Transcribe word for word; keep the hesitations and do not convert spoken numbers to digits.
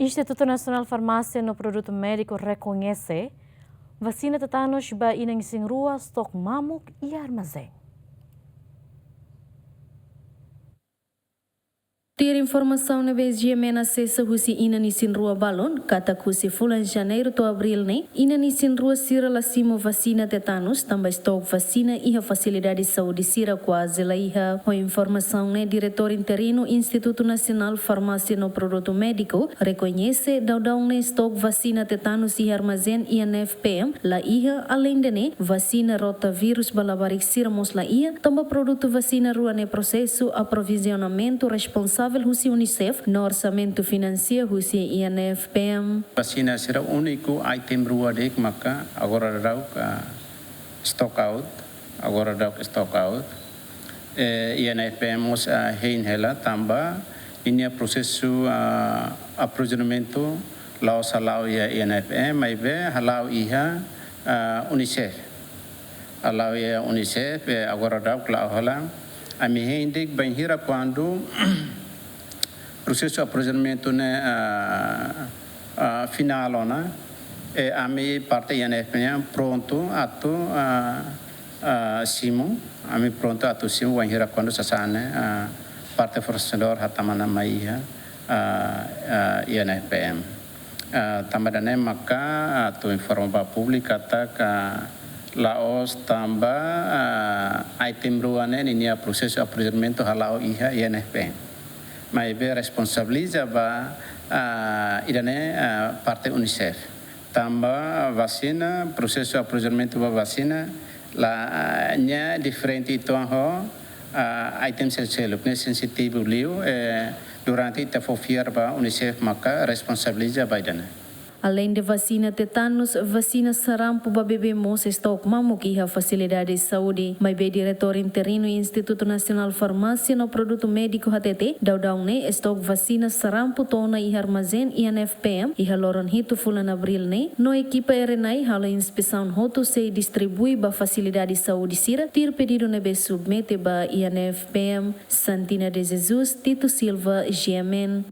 Institutu Nasionál Farmásia no Produtu Médiku rekoñese vasina tetanus ba inan isin-rua stok mamuk iha armazén. Tuir informasaun ne'ebé GMN asesa husi inan isin-rua balun, katak husi fulan Janeiru to'o Abríl ne'e, inan isin-rua sira la simu vasina tetanus, tanba stok vasina iha fasilidade saúde sira kuaze la iha. Ho informasaun ne'e, Diretór Interinu Institutu Nasionál Farmásia no Produtu Médiku rekoñese daudaun ne'e stok vasina tetanus iha armazén INFPM la iha, aleinde ne'e, vasina rotavírus ba labarik sira mós la iha, tanba produtu vasina rua ne'e prosesu aprovizionamentu responsavel husi UNICEF no orsamentu finansia husi INFPM. Vasina sira úniku item rua de'it maka agora daudauk, ah, stock out, agora daudauk stock out. Eh, INFPM mós, ah, hein hela tanba ninia prosesu, ah, aprovizionamentu la'ós hala'o iha INFPM, maibé hala'o iha, ah, UNICEF. Hala'o iha UNICEF, eh, agora daudauk la'o hela. Ami hein de'it bainhira kuandu prosesu aprovizionamentu ne'e, ah, ah, finál ona, eh, ami parte INFPM prontu atu, ah, ah, simu, ami prontu atu simu bainhira kuandu sasán ne'e, ah, parte fornecedor hatama ona mai iha, ah, ah, INFPM. Ah, tanba ida-ne'e maka, ah, atu informa ba públiku katak la'ós tanba, ah, item rua ne'e ninia prosesu aprovizionamentu hala'o iha INFPM. Maibé responsabiliza ba, ah, ida-ne'e, ah, parte UNICEF. Tanba vasina, prosesu aprovizionamentu ba vasina, la, ah, nia diferente uitoan ho, ah, item seluk-seluk, ne'e sensitivu liu, eh, durante ita fó fiar ba UNICEF maka responsabiliza ba ida-ne'e. Aleinde vasina tetanus, vasina sarampu ba bebé mós stok mamuk iha fasilidade saúde. Maibé Diretór Interinu Institutu Nasionál Farmásia no Produtu Médiku hatete, daudaun ne'e stok vasina sarampu to'o ona iha armazén INFPM iha loron hitu fulan Abríl ne'e, no ekipa R N I halo inspesaun hotu sei distribui ba fasilidade saúde sira tuir pedidu ne'ebé submete ba INFPM. Santina de Jesus, Tito Silva, GMN.